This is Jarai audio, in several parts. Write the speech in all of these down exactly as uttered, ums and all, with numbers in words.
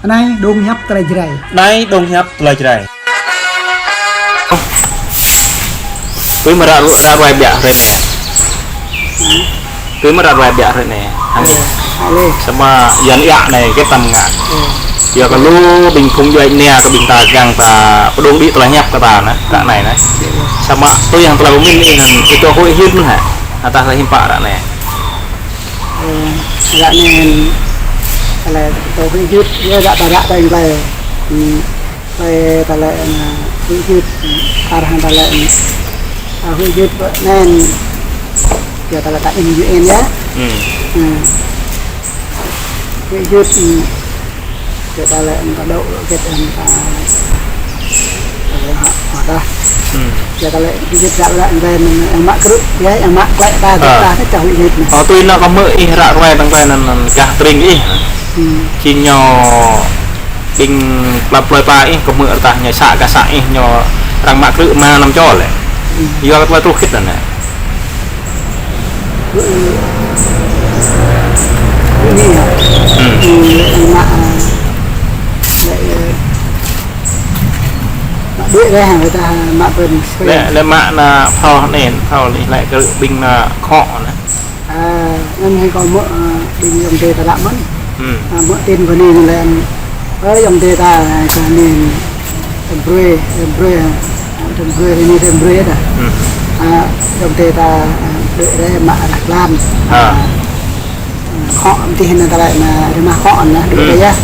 Anai dong hiăp tơlơi Jrai. Anai dong hiăp tơlơi Jrai. Tui mơ̆ ră, ră ruai biă hrơi anai. Tui mơ̆ ră ruai biă hrơi anai. Hăng. Samơ̆ Yuan iă anai kơ tăm ngă. Yua kơ lu ƀing phung djuai ania kơ ƀing ta kiăng ta pơdŏng đĭ tơlơi hiăp kơ ta anai, ră anai anai. Samơ̆ tui hăng tơlơi pơmĭn ih anŭn, ih tŏ huĭ hyưt mơ̆n hă? Hơtah tơlơi hiư̆m pă ră anai. Ơ, ră anai, tơlơi tŏ huĭ hyưt, yua ră ta ră ta ing tơlơi, ơ, tơlơi, tơlơi, ơ, huĭ hyưt, ơ, arăng tơlơi, ơ, huĭ hyưt bơ anai, yua tơlơi ta ing U N yơh. Ơ. Huĭ hyưt, ơ, Kơ ta lĕ ta dŏ kơ ta, ta lĕ hă, hă dah. Kơ ta lĕ hơget ta lĕ anŭn, yang mă krư̆, ya, yang mă klĕ ta, ta, ta, ta huĭ hyưt anai. Ơ, tui anŭn kâo hmư̆ ih ră ruai tơ̆ng tơlơi anŭn, anŭn gah tơring ih. Či ñu ƀing plơi pla ih, kâo hmư̆ rơtah ñu să gah să ih, ñu arăng mă krư̆ rơma năm čô lĕ. Yua kơ tơlơi truh hơget anŭn. Ơ, mă, ơ, mă đuaĭ rai hăng ta mă pơn. Lĕ, lĕ mă anŭn phao anai, phao anai lĕ kơ ƀing anŭn khŏ anŭn. Ơ, anŭn hai kâo hmư̆, ơ, ƀing ayŏng adơi ta ră mơ̆n. Ơ, hmư̆ tin pơ anai lĕ, ơ, ayŏng adơi ta, ơ, čar anai, Tơm brơi, tơm brơi, ơ, tơm brơi, rĭm anai tơm brơi dah. Ơ, ayŏng adơi ta, ơ, đuaĭ rai mă rah glan. Ơ, khŏ mơ̆ng tih anŭn tơlơi anŭn, rơma khŏ anŭn, đuaĭ rai yơh.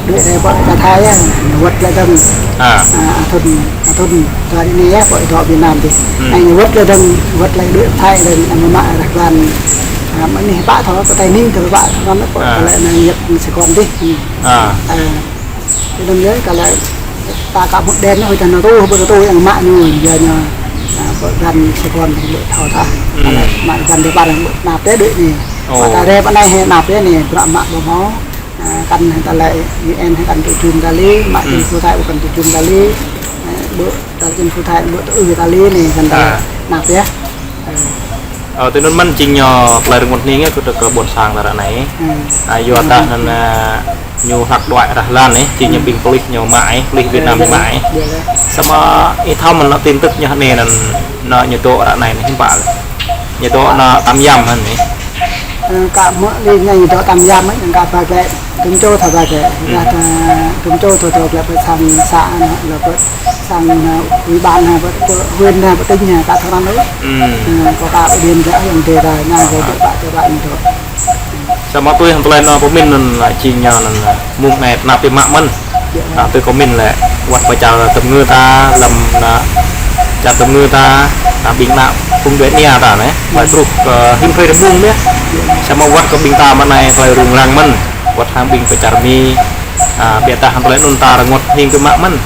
Đuaĭ rai pơ čar Thái yơh, wơ̆t lĕ dơ̆ng. Ơ, ơ, thŭn, ơ, thŭn, tơlơi anai yơh, pơ dŏ Việt Nam tih. Anai wơ̆t lĕ dơ̆ng, wơ̆t lĕ đuaĭ Thái dơ̆ng, anŭn mă rah glan. Ơ, mơ̆ng anai pă thâo, pơ Tây Ninh tơlơi pă thâo anŭn, pơ tơlơi anŭn ñăp sài Gòn tih. Ơ. Ơ. Tui anŭn yơh, kơ lĕ ta ka hmư̆ đen ñu, hui ta nao tu, ƀu tu yang mă ñu, yua ñu, ơ, ƀu găn sài gòn ƀu thâo tah. Kơ lĕ mă găn dêh ƀar ƀu nao pĕ đuaĭ anai. Mă ta rai pơ anai hĕ nao pĕ anai, bruă mă ƀu hmâo. Ơ, kăn hĕ ta lĕ U N hĕ kăn tŭ jum ta lĕ, mă chính phủ Thái ƀu kăn tŭ jum ta lĕ. Ơ, ƀu, ta chính phủ Thái ƀu tŭ ư ta lĕ anai, kăn ta nao pĕ. Ơ, tui anŭn mơ̆n jing ñu tơlơi rơngot hning yơh kơ, kơ ƀôn sang ta ră anai. Ơ, yua dah anŭn, ơ, ñu hlak đuaĭ rah glan anai, jing ñu ƀing pôlis ñu mă anai, pôlis Việt Nam ñu mă anai. Samơ̆ ih thâo mơ̆n anŭn tin tức ñu anai anŭn, anŭn ñu dŏ ră anai anai hiư̆m pă lĕ. Ñu dŏ anŭn tăm yăm anai. Ơ, kâo hmư̆ lĕ ñu dŏ tăm yăm anai, kâo ba glĕ, tŭm čô thâo ba glĕ. Dah ta, tŭm čô thâo dŏ glĕ pơ sang să anŭn, lĕ pơ sang, ơ, ủy ban anŭn, pơ, pơ huyện anŭn, pơ tỉnh anŭn, kâo thâo anŭn. Ơ, kâo kâo pơđin glĕ ayŏng adơi ta, anŭn kâo dŏ pă, dŏ pă anŭn dŏ. Samơ̆ tui hăng tơlơi anŭn pơmĭn anŭn lĕ jing ñu anŭn lĕ mơ̆ng anai tơnap biă mă mơ̆n. Ơ, tui kâo pơmĭn lĕ wơ̆t pơ čar tơm ngư ta, lăm anŭn čar tơm ngư ta, anŭn ƀing anŭn phung djuai ania ta anai. Tơlơi truh kơ hĭm hrơi rơmung biă. Samơ̆ wơ̆t kơ ƀing ta mơ̆ng anai tơlơi rŭng răng mơ̆n. Wơ̆t hăng ƀing pơ čar Mi, ơ, biă dah hăng tơlơi anŭn ta rơngot hning biă mă mơ̆n.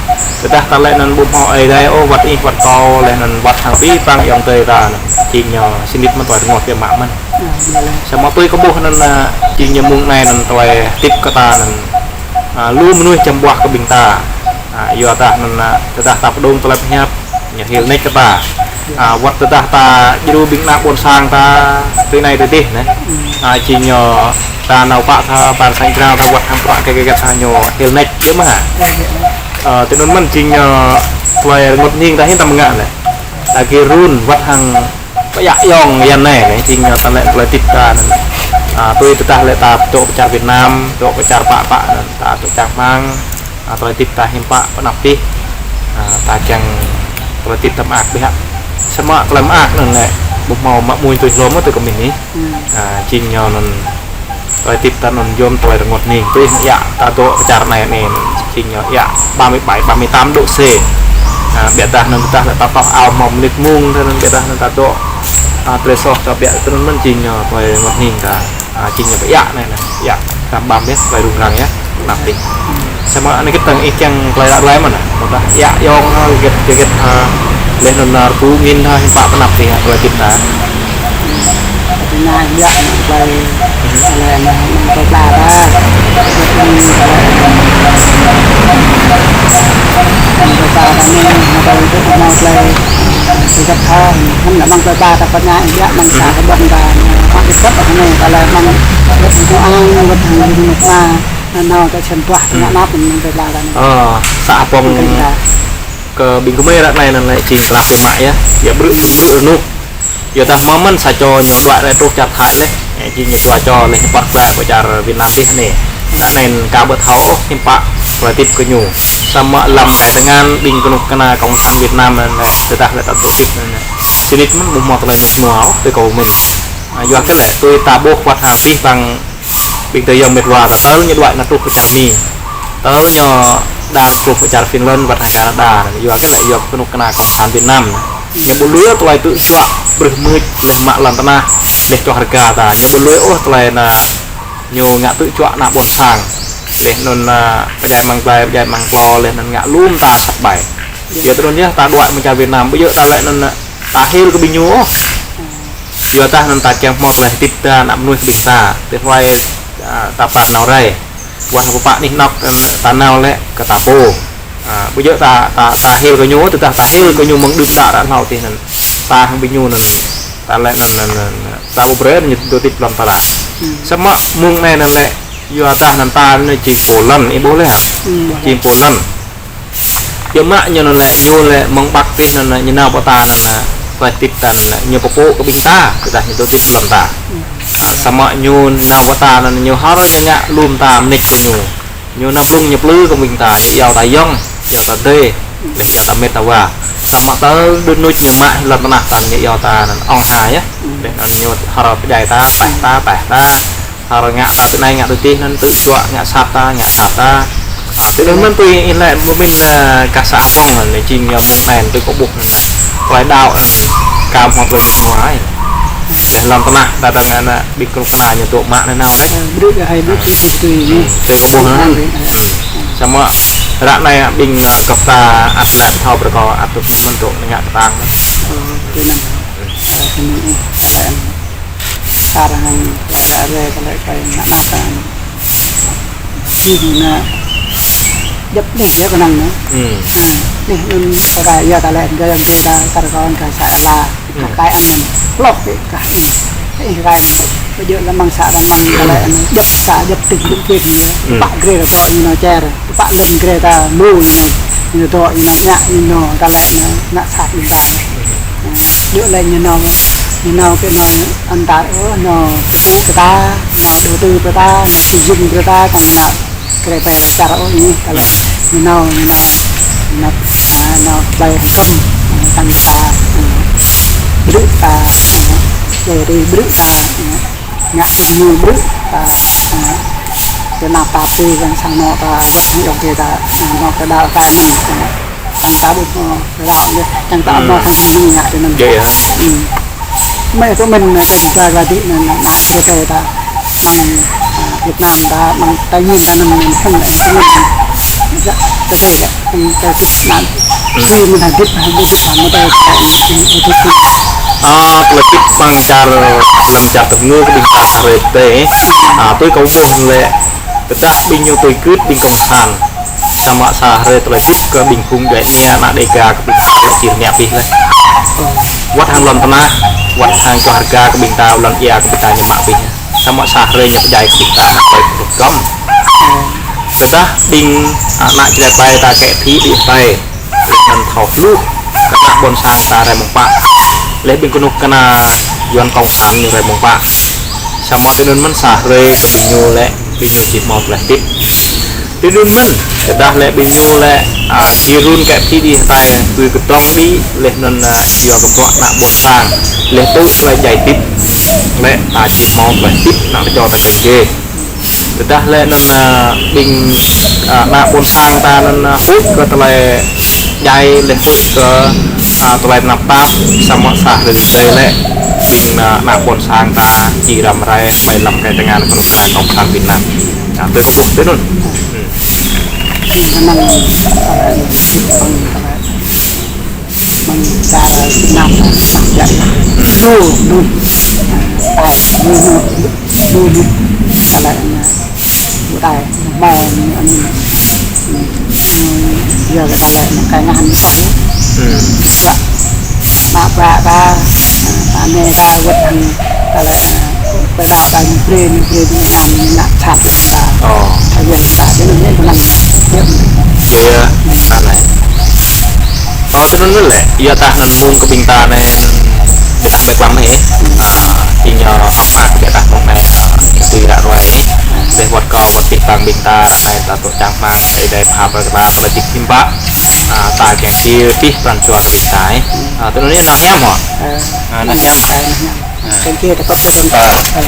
Tơdah ta lĕ anŭn ƀu hmâo ai dai ôh, wơ̆t ih wơ̆t kâo lĕ anŭn wơ̆t hăng abih bang ayŏng adơi ta anŭn. Jing ñu sĭt mơ̆n tơlơi rơngot biă mă mơ̆n. Samơ̆ tui kâo ƀuh anŭn, ơ, jing ñu mơ̆ng anai anŭn tơlơi hơdip kơ ta anŭn. Ơ, lu mơnuih čăm ƀuah kơ ƀing ta. Ơ, yua dah anŭn, ơ, tơdah ta pơdŏng tơlơi pơhiăp, ñu hil nač kơ ta. Ơ, wơ̆t tơdah ta djru ƀing ană ƀôn sang ta tui anai tui adih anai. Ơ, jing ñu ta nao pă ta ƀar sang jrao ta wơ̆t hăng prăk kơ kơ ta ñu hil nač yơh mơ̆ hă. Ơ, tui anŭn mơ̆n jing ñu tơlơi rơngot hning ta hin ta mơ̆ng ngă lĕ. Ta gir run wơ̆t hăng pơiă yŏng yan anai, anai jing ñu ta lĕ tơlơi hơdip ta anŭn. Ơ, tui tơdah lĕ ta dŏ pơ čar Việt Nam, dŏ pơ čar pă pă anŭn, ta dŏ čang hmang, ơ, tơlơi hơdip ta hiư̆m pă pơanăp tih, ơ, ta kiăng tơlơi hơdip ta mơak biă. Samơ̆ tơlơi mơak anŭn lĕ ƀu hmâo mă mơ̆ng tui hlô mơ̆ tui kơ min anai. Ơ, jing ñu anŭn tơlơi hơdip ta anŭn yôm tơlơi rơngot hning. Tui iă ta dŏ pơ čar anai anai, jing ñu iă ba mươi bảy, ba mươi tám độ C. Ơ, biă dah anŭn tơdah lĕ ta toh ao hmâo mơnit mông, tui anŭn biă dah anŭn ta dŏ, ơ, tơlơi soh ta biă tui anŭn mơ̆n jing ñu tơlơi rơngot hning ta. Ơ, jing ñu pơiă anai anai, iă, hrăm ƀăm yơh, tơlơi rŭng răng yơh, anăp tih. Samơ̆ anai kơ tơ̆ng ih kiăng tơlơi ră ruai mơ̆n, mơ̆ dah iă yŏng hă, hơget, hơget hă, leh anŭn nao rơpu angin hă, hiư̆m pă pơanăp tih hă, tơlơi hơdip ta. Tui anai yơh, tơlơi, tơlơi anai, tơlơi pla ta. Tơlơi pla ta anai, tơlơi hơdip hmâo tơlơi hơget hă, hăm anŭn tơlơi pla ta pơanăp yơh, anŭn sa kơ ƀôn ta, pă hơget hă anai, tơlơi anŭn wơ̆t hăng công an, wơ̆t hăng ƀing mơta. Anŭn kơ čem tuah, hmm, ngă năp, anŭn kơ lăi anŭn. Ơ, sa apong kơ ƀing gơmơi ră anai anŭn lĕ jing tơlơi mă yơh. Yua brư̆, brư̆ rơnŭk. Yua dah mơmŏn sa čô ñu đuaĭ rai truh čar Thái lĕ. Ơ, jing ñu dua čô lĕ ñu pơ̆t glaĭ pơ čar Việt Nam tih anai. Ră anai kâo ƀu thâo ôh hiư̆m pă tơlơi hơdip kơ ñu. Samơ̆ lăm kơ tơngan ƀing kơnuk kơna Cộng sản Việt Nam anŭn lĕ, tơdah lĕ ta tŭ hơdip anŭn lĕ. Sĭt nik mơ̆n ƀu hmâo tơlơi rơnŭk rơnua ôh, tui kâo mĭn. Ơ, yua kơ lĕ tui ta ƀuh wơ̆t hăng abih bang ƀing tơ yŏng met wa ta tơl ñu đuaĭ nao truh pơ čar Mi. Tơl ñu đang truh pơ čar Finland wơ̆t hăng Canada. Yua kơ lĕ yua kơ kơnuk kơna Cộng sản Việt Nam. Ñu ƀu lui tơlơi tŭ juă brưh mưč leh mă lŏn tơnah, leh čoh rơga ta. Ñu ƀu lui ôh tơlơi anŭn ñu ngă tŭ juă ană ƀôn sang. Leh anŭn anŭn pơdjai mơ̆ng glai, pơdjai mơ̆ng klô, leh anŭn ngă lŏm ta sat ƀai. Yua tui anŭn yơh ta đuaĭ mơ̆ng čar Việt Nam, ƀu djơ̆ ta lĕ anŭn anŭn ta hil kơ ƀing ñu ôh. Yua dah anŭn ta kiăng hmâo tơlơi hơdip ta, ană mơnuih kơ ƀing ta. Tơlơi, ơ, ta pơnao rai. Wơ̆t hăng pơpă anih anŏ, ơ, ta nao lĕ kơ ta pô. Ơ, ƀu djơ̆ ta, ta, ta hil kơ ñu, tơdah ta hil kơ ñu mơ̆ng đưm đă ră hlâo tih anŭn. Ta hăng ƀing ñu anŭn, ta lĕ anŭn, anŭn, anŭn, ta ƀu brơi ñu dŏ hơdip lŏn ta ră. Hmm. Samơ̆ mơ̆ng anai anŭn lĕ, yua dah anŭn ta anŭn jing pô lŏn, ih ƀuh lĕ hă? Hmm, ƀuh lĕ. Jing pô lŏn. Yua mă ñu anŭn lĕ, ñu lĕ mơ̆ng Bắc tih anŭn lĕ, ñu nao pơ ta anŭn lĕ, tơlơi hơdip ta anŭn lĕ, ñu pơpŭ kơ ƀing ta, tơdah ñu dŏ hơdip lŏn ta. Hmm. Ơ, samơ̆ ñu nao pơ ta anŭn lĕ, ñu hơr ñu ngă lŏm ta mơneč kơ ñu. Ñu nao blung ñu plư kơ ƀing ta, ñu iâu ta yŏng, iâu ta adơi, leh iâu ta met ta wa. Samơ̆ tơl đưm đă ñu mă lŏn tơnah ta anŭn ñu iâu ta anŭn ong ha yơh. Leh anŭn ñu hơr pơdjai ta, taih ta, taih ta. Hơr ngă ta tui anai ngă tui tih anŭn tŭ juă ngă sat ta, ngă sat ta. Ơ, tui anŭn mơ̆n tui ih lĕ mơ̆n, ơ, kơ sa apong anŭn jing ñu mơ̆ng anŭn tui kâo ƀuh anŭn. Tơlơi đaŏ anŭn kơ hmâo tơlơi rơnŭk rơnua ai. Leh lŏn tơnah ta đang anŭn ƀing kơnuk kơna ñu dŏ mă anŭn nao lĕ. Ơ, brư̆ kơ hai brư̆, ơ, tui tui ñu. Tui kâo ƀuh anŭn. Ơ, ơ. Samơ̆ ră anai ƀing, ơ, gŏp ta ăt lĕ thâo brơi kâo ăt tŭ mơ̆n dŏ ngă kơtang. Ơ, tui anŭn. Ơ, tui anŭn, ơ, tơlơi anŭn. Kar hăng tơlơi ră ruai, tơlơi kơ ană ta. Jing anŭn djŏp anih yơh kơnơ̆ng anŭn. Hmm. Ơ, anih anŭn kar yua tơlơi anŭn kơ yua ta kar kơ anŭn kơ sa ala. Hmm. Kar anŭn hloh kơ kar anŭn. Ih rai anŭn. Ƀu djơ̆ lĕ mơ̆ng sa arăng mơ̆ng tơlơi anŭn djŏp sa djŏp tơ̆ng djŏp kĕt anŭn. Hmm. Pă grê ta dŏ ñu nao čer. Pă lŏn grê ta lu ñu nao. Ñu dŏ ñu nao ñă ñu nao tơlơi anŭn ngă sat ñu ta. Ơ, djơ̆ lĕ ñu nao, ñu nao kơ nao anŭn ta, ơ, nao pơpŭ kơ ta, nao đầu tư kơ ta, nao xây dựng kơ ta, tăng nao krê pĕ čar ôh ñu, tơlơi ñu nao, ñu nao, ñu nao, ơ, nao plơi hơkăm, ơ, tăng ta, ơ, brư̆ ta, ơ, djai ri brư̆ ta, ơ, ngă tơlơi ñu brư̆ ta, ơ, kơ nao ta tui kơ sang anŏ ta, dŏ hăng yŏng kơ ta, ơ, nao kơ đaŏ ta anŭn, ơ. Tăng ta ƀu hmâo rao lĕ, tăng ta ƀu hmâo hăng hăng ngă tui anŭn. Djơ̆ yơh. Ơ. Mơ̆ tui mơ̆n, ơ, tăng ta ră dih anŭn, anŭn, anŭn, tui ta, mơ̆ng, ơ, Việt Nam ta, mơ̆ng Tây Nguyên ta anŭn, anŭn, hăng, anŭn, tui ta, tui ta, anŭn, tui ta, anŭn. Ơ. Tui mơ̆n hăng hơdip, hăng hơdip, hăng mơ̆ tui ta, anŭn, anŭn, tui ta. Ơ, tơlơi hơdip mơ̆ng čar, lăm čar tơpơngô kơ ƀing ta sa hrơi tơdơi. Ơ, tui kâo ƀuh lĕ, tơdah ƀing ñu tui gưt ƀing cộng sản. Samơ̆ sa hrơi tơlơi hơdip kơ ƀing phung djuai ania ană Đêga kơ ƀing ta lĕ či rơngiă abih lĕ. Wơ̆t hăng lŏn tơnah, wơ̆t hăng čoh rơga kơ ƀing ta, lŏn ia kơ ƀing ta ñu mă abih. Samơ̆ sa hrơi ñu pơdjai kơ ƀing ta ană plơi kơnuk kơna. Tơdah ƀing ană čơđai plơi ta kĕ phi đĭ hơtai. Leh anŭn thâo hluh, kơ ană ƀôn sang ta rai mơ̆ng pă. Leh ƀing kơnuk kơna Yuan cộng sản ñu rai mơ̆ng pă. Samơ̆ tui anŭn mơ̆n sa hrơi kơ ƀing ñu lĕ, ƀing ñu či hmâo tơlơi hơdip. Tui anŭn mơ̆n, tơdah lĕ ƀing ñu lĕ, ơ, či run kĕ phi đĭ hơtai, tui kơdŏng đĭ, leh anŭn, ơ, yua kơ bruă ană ƀôn sang, leh tŭ tơlơi djai hơdip, lĕ ta či hmâo tơlơi hơdip, ană tơčô ta kơnơ̆ng gê. Tơdah lĕ anŭn, ơ, ƀing, ơ, ană ƀôn sang ta anŭn, ơ, huĭ kơ tơlơi djai leh huĭ kơ, ơ, tơlơi tơnap tap samơ̆ sa hrơi tơdơi lĕ ƀing, ơ, ană ƀôn sang ta či răm rai hmâo lăm kơ tơngan kơnuk kơna cộng sản Việt Nam. Ơ, tui kâo ƀuh tui anŭn. Ơ. Ơ. Mơ̆ng čar Việt Nam, mơ̆ng čar lu, lu, ơ, lu, lu, lu, lu, tơlơi anŭn, ƀu đai, mơ̆, anŭn, yua kơ tơlơi anŭn kơ ngăn ôh. Ơ. Mă bruă ta, ơ, ta anai ta wơ̆t hăng tơlơi, ơ, Tơdah đa ñu brơi, ñu brơi ñu ngă, ñu ngă čăt, ta. Ơ. Tha yua ta, jing ñu ngă čăt. Yua, yua, anŭn lĕ. Ơ, tui anŭn lĕ, yua dah anŭn mơ̆ng kơ ƀing ta anai, ƀing ta ƀĕ klăm hĭ. Ơ, ƀing ñu hơ̆k mơak kơ ƀing ta mơ̆ng anai, ơ, tui ră ruai. Leh wơ̆t kâo, wơ̆t ƀing ta, ƀing ta, anai ta tŭ čang hmang, ih dai pha pơkra, mơ̆ jik hiư̆m pă. Ơ, ta kiăng kir pih pran jua kơ ƀing ta. Ơ, tui anŭn anai, nao hiam hŏ? Ơ, nao hiam. Ơ. Kiăng kir ta kŏp kơ ƀing ta. Ơ.